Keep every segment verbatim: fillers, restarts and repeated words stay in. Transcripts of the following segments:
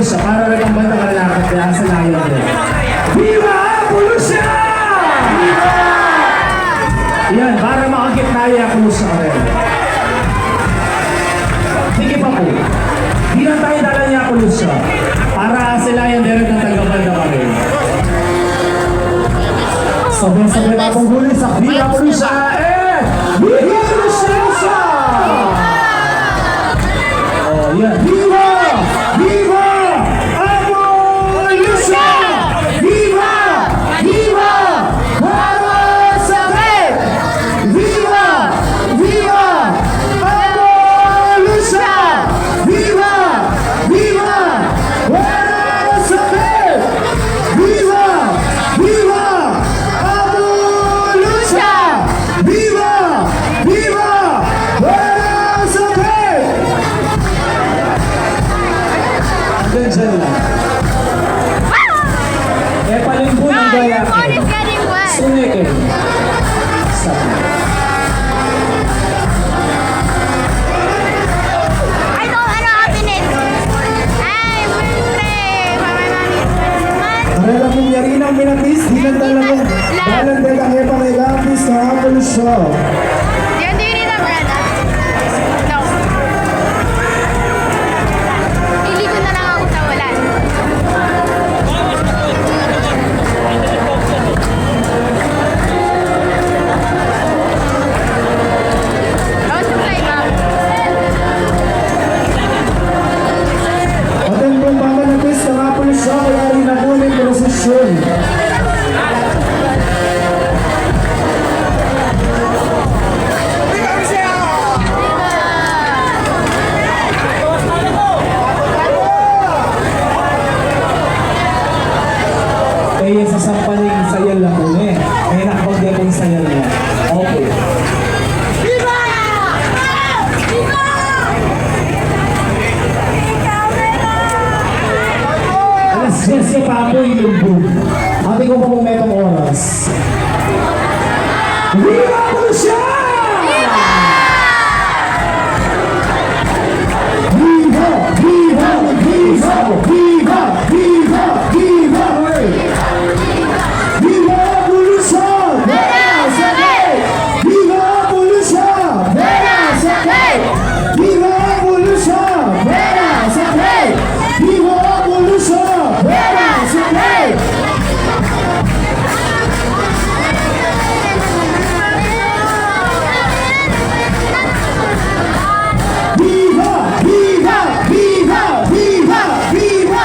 Sa para na pang banda ka na, kaya sa layo na. Viva Apo Lucia! Viva! Yan, para makakit na ya, Apo Lucia ka rin. Sige pa po. Di lang tayo dala niya, Apo Lucia. Para sila yan, direct ng taga-banda ka rin. Sabay-sabay na pong huli sa Viva Apo Lucia. Eh! Viva Apo Lucia! Oh, yeah. Viva! Viva Apo Lucia! Viva! Viva! Para sa Viva! Viva! Apo Lucia! Viva! Viva! Para sa Viva! Viva! Apo Lucia! Viva! Viva! Para sa Pet! Hanggang dyan lang. E, palimbo ng gaya. Your phone is getting wet. Sungit eh. Sa Ay, no, ano, atin eh. Ay, siyempre. Para namin naman. Karela pong yari ng minapis, di lang talagang balang deka ngepa may gapis na Apo Lucia. Yan, do you need umbrella? No. Liligo na lang ako sa ulan. Atin pong pamanapis na Apo Lucia, kaya rin na po ng prosesyon. Kaya sa sampaling sayal na po, eh. May nakapag-, sayal na. Okay. Viva! Viva! Alas diyes ya pa po yung lubog. Ate ko pa kung metong oras. Viva Apo Lucia! Viva! Viva! Viva! Viva! Viva! Viva! Viva Apo Lucia! Viva Apo Lucia! Viva Apo Lucia! Viva Apo Lucia! Viva Apo Lucia! Viva! Viva! Viva! Viva! Viva!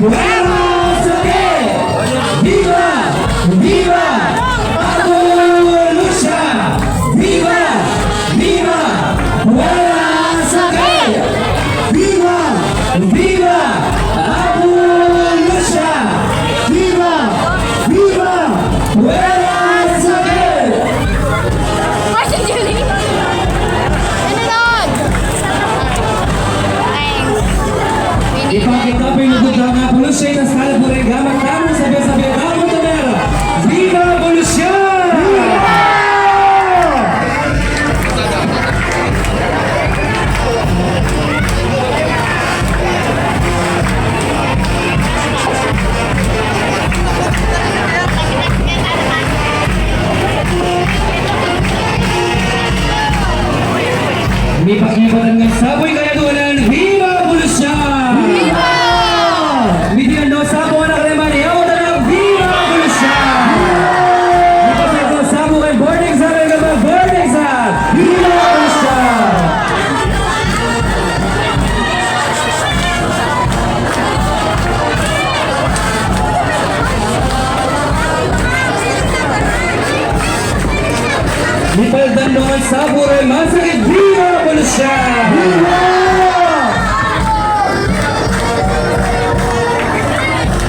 Fuera sakit! Viva! Viva! Abu Lucia! Viva! Viva! Fuera sakit! Viva! Viva! Abu Lucia! Viva! Viva! Fuera sakit! Martin Julie! Ano nun? Thanks. Ipakita pa yung lugod na nga pulis siya, itas na lang po rin gamit namin, sabi-sabi, "Abu Lucia!" Viva Abu Lucia! Mipakibat ngan sabong kayadwanan, Viva Abu Lucia! Viva! Midinan no sabong anak reman, yawa na lang, Viva Abu Lucia! Mipakibat no sabong kay Born Exile, kay Born Exile! Viva Abu Lucia! Mipaldan no ngan sabong ray masakit, Viva Abu Lucia! Viva!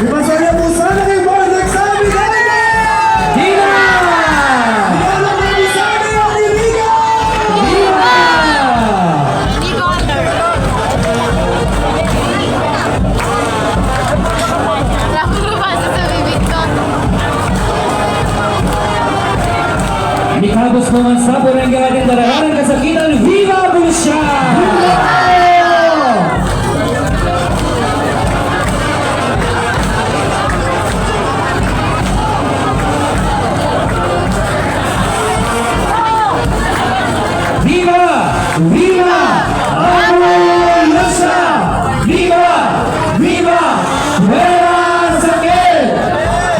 Mipasaya mu sana kay Born Exile, Viva! Viva! Viva! Wala ko mabasa sa bibig ko. Mikabus no ngan sabong ray atin daralan kasakitan, Viva Abu Lucia! Viva! Viva Abu Lucia! Viva! Viva! Fuera sakit!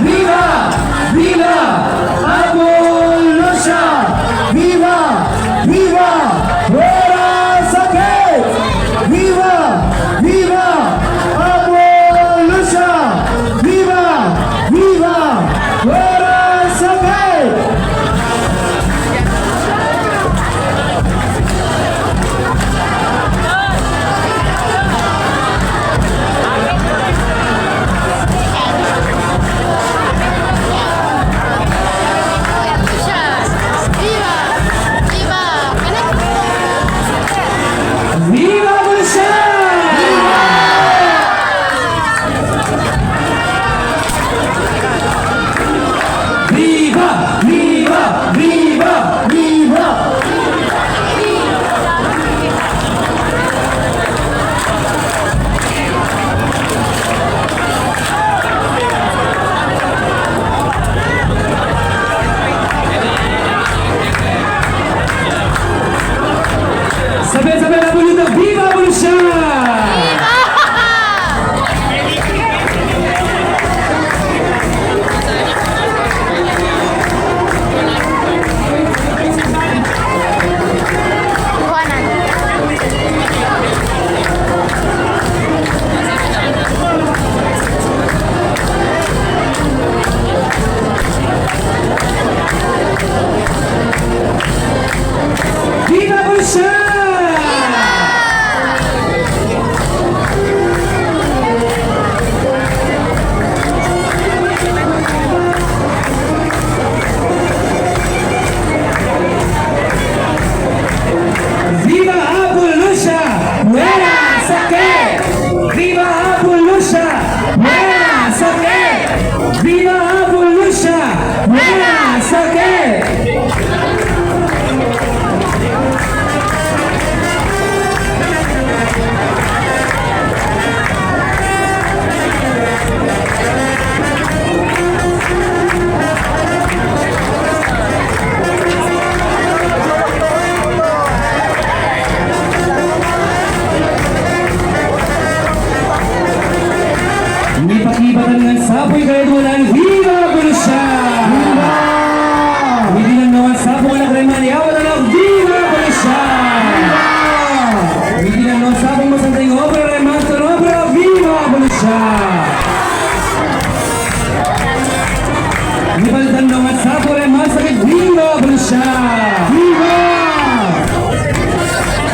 Viva! Viva Abu Lucia! Viva! Viva! Fuera sakit! Viva! Viva Abu Lucia! Viva! Viva! Fuera sakit! Viva Abu Lucia! Viva! Viva! Viva! Viva! Sabay-sabay na po dito, Viva Abu Lucia! Viva! Viva Abu Lucia! Viva Abu Lucia! Fuera sakit! Viva Abu Lucia! Fuera sakit! Viva Abu Lucia! Fuera sakit! Mipakibat ngan sabong kayadwanan, Viva Abu Lucia! Viva! Midinan no ngan sabong anak reman, yawa na lang, Viva Abu Lucia! Viva! Midinan no ngan sabong masanting obra, reman, obra, Viva Abu Lucia! Viva!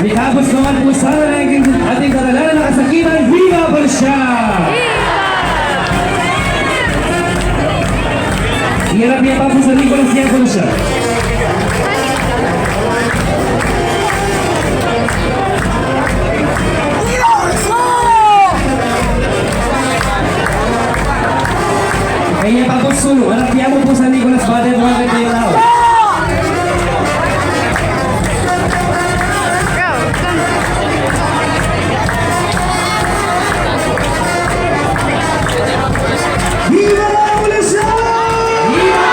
Ikatapus naman pu sana ning ating katalaran na kasakitan, Viva Apolusya! Iarap ya pa pu San Nicolas, Apolusya. Kaya pa pu sulu, arap ya mu pu San Nicolas, bade pu ang kaya tau. Viva la Apolusya! Viva!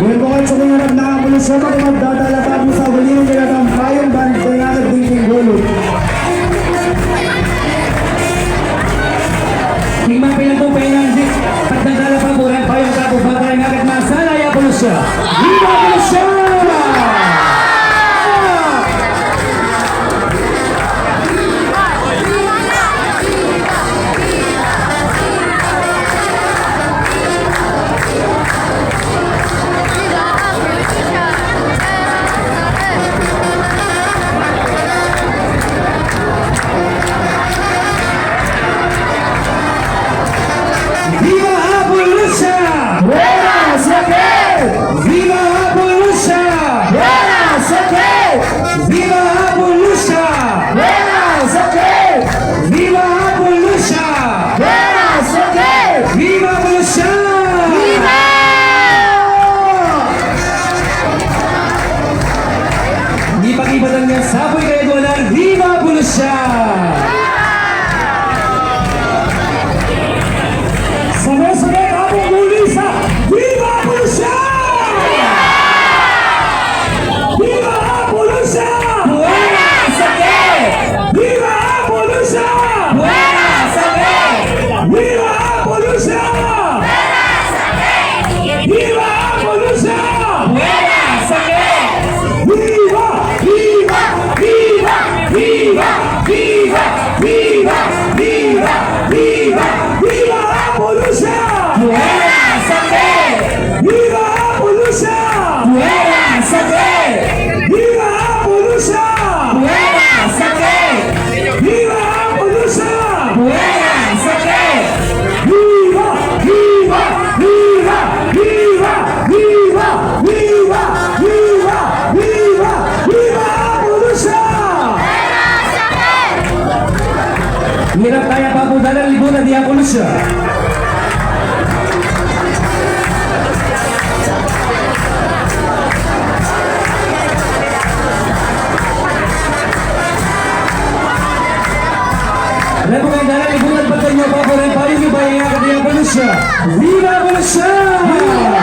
Bueno, bukut sa mga nagnakamulus sa mga magdadala pa pu sa uli ng kanilang payong, bang kaya nagdingking gulo. King mapilan pung painansit, pagdadala pa pu ring payong, tapos matay nga agad masala ya Apolusya. Viva Apolusya! Viva Apolusya! Buena sakit! Viva Apolusya! Buena sakit! Viva Apolusya! Buena sakit! Viva Apolusya! Buena sakit! Viva Apolusya! Viva! Di pag-ibatan niya, sapoy kaya duanan, Viva Apolusya! Sabay-sabay, abang muli sa Viva Apolusya! Viva Apolusya! Buena sakit! Viva Apolusya! Buena sakit! Viva Apolusya! Viva Apolusya! Buena sakit! Viva! Viva! Viva! Viva! Viva! Viva! Viva! Viva! Viva Apolusya! Buena sakit! Viva Apolusya! Buena sakit! Viva Apolusya! Buena sakit! Viva Apolusya! Buena sakit! Viva! Viva! Viva! Viva! Viva! Viva! Viva! Viva Apolusya! Buena sakit! Hirap kaya pa pu dalan libutan di Apolusya. Lalu kaya dalan libutan, pagtanyo pa pu ring payung, bayang kadi Apolusya. Viva Apolusya! Viva!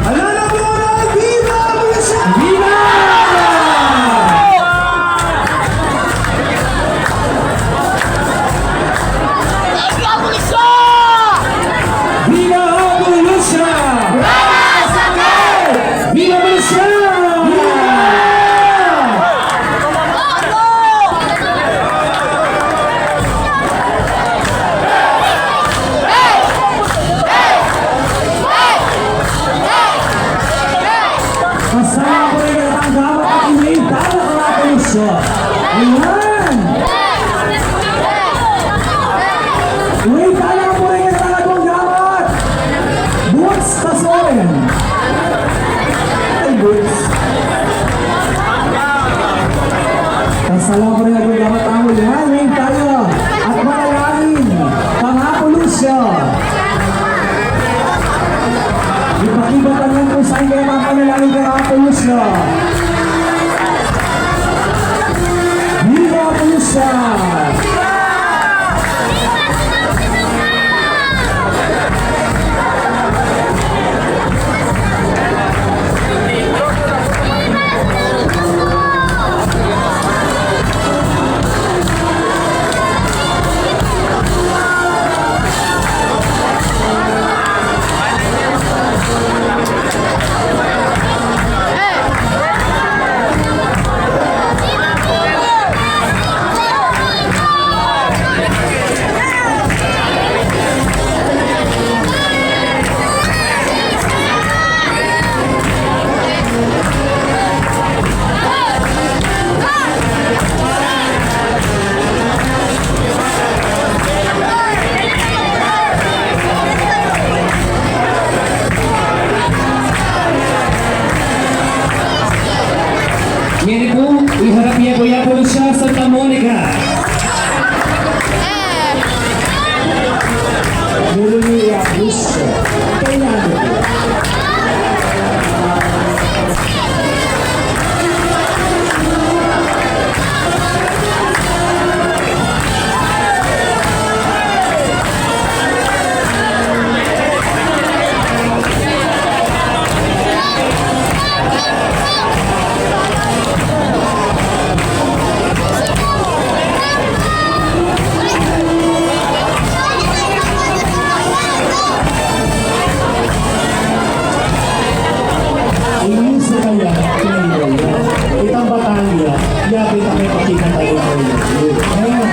Ala na muna, viva Apolusya! Viva! Viva Apolusya! Viva Apolusya! Viva Apolusya! Kasama ko rin ang tanggapan at ine-invite na kami sa Ayan! Wait, alam mo rin ang talagang dapat! Boots, pasorin! Ay, boots. Pasalamat rin ang dapat ang ulihan. Ngayon tayo at manalangin. Pangakulusya. Monica. Lulu ni Agus. Kaya Inyusu kaya, itang batalya, ya kita me pakikatan yu. Ayan.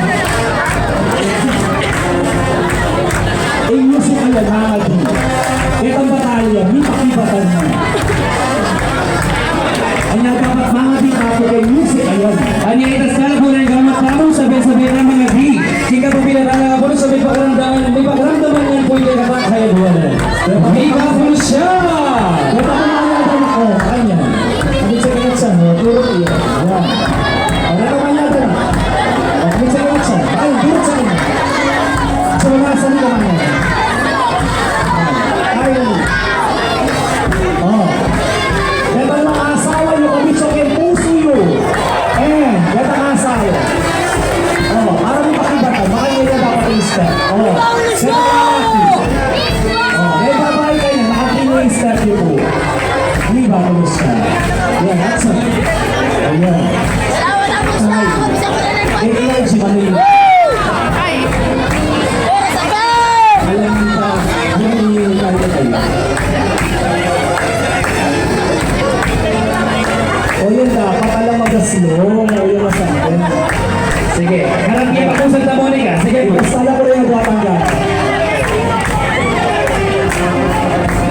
Inyusu kaya, mangadi. Itang batalya, mipakibatan na. Anya dapat mangadi tamu keng music, ayan. Anya ita sana pu na ing gamat tamu, sabay-sabay na mangadi. Singkat pu pila na nga pu, sabay pakaramdaman, may pakaramdaman ngan pu ing kekatang kayabuan. Viva Felicia! Dapat mangadi tamu, o, anya. Ano sa kanya sa, o, turo iya. Yan. Ano naman natin? O, ano sa kanya sa? Ay, turo sa kanya. Sa mga salita naman. Ay, o. Detang asawa yu, kabit sa keng pusu yu. E, detang asawa. O, para mipakibatan, makanya dapat ing step. O, detang lalaki. O, may babai kaya, makanya ing step yu pu. Di ba, kamusta? Yan, action. Ayan. Ay. Ay, ay, si Manila. Alam niyo ba, yung iniinom tayo kayo? O, yun, dapat alam magaslong. O, yun, masabi. Sige, harap niya pa kung Santa Monica. Sige, basta na ko rin ang batang gata.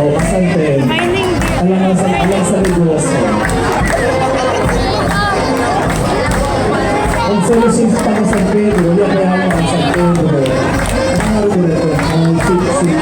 O, kasante. Alang sa, alang sa negosyo. Ang solusyon sa taga San Pedro, yung kaya mo ang San Pedro. Ang algorithm, ang siksi.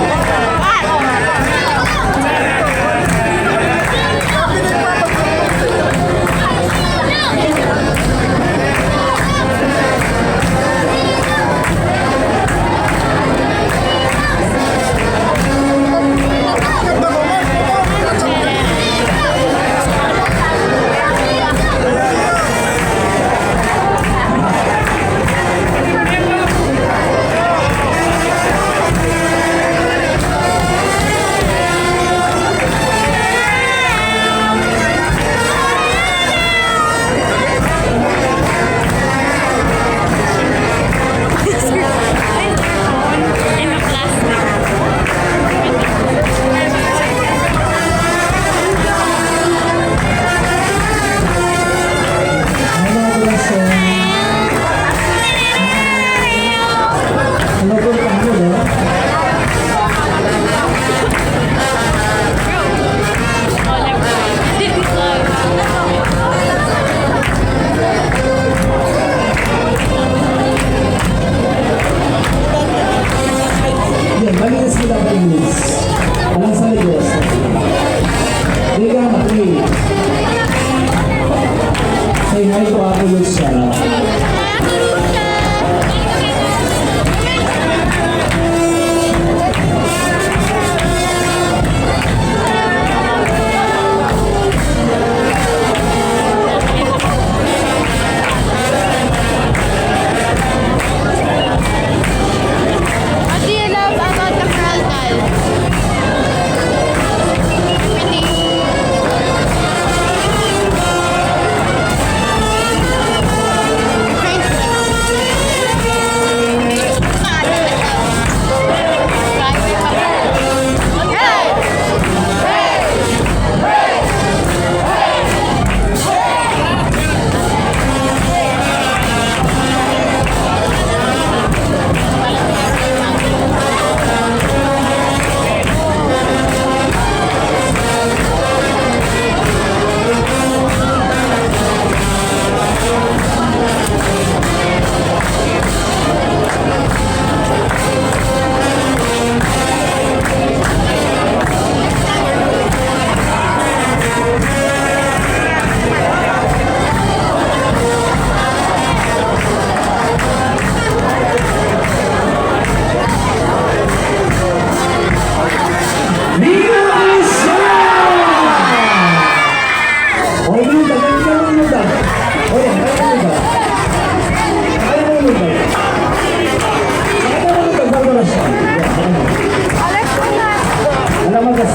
Yan, malinis kita, malinis. Alang sa negosyo. Diga, mati. Say hi to Ate Lucia. What do you love about the Kalkal?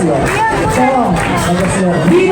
Ito, Pangasinan.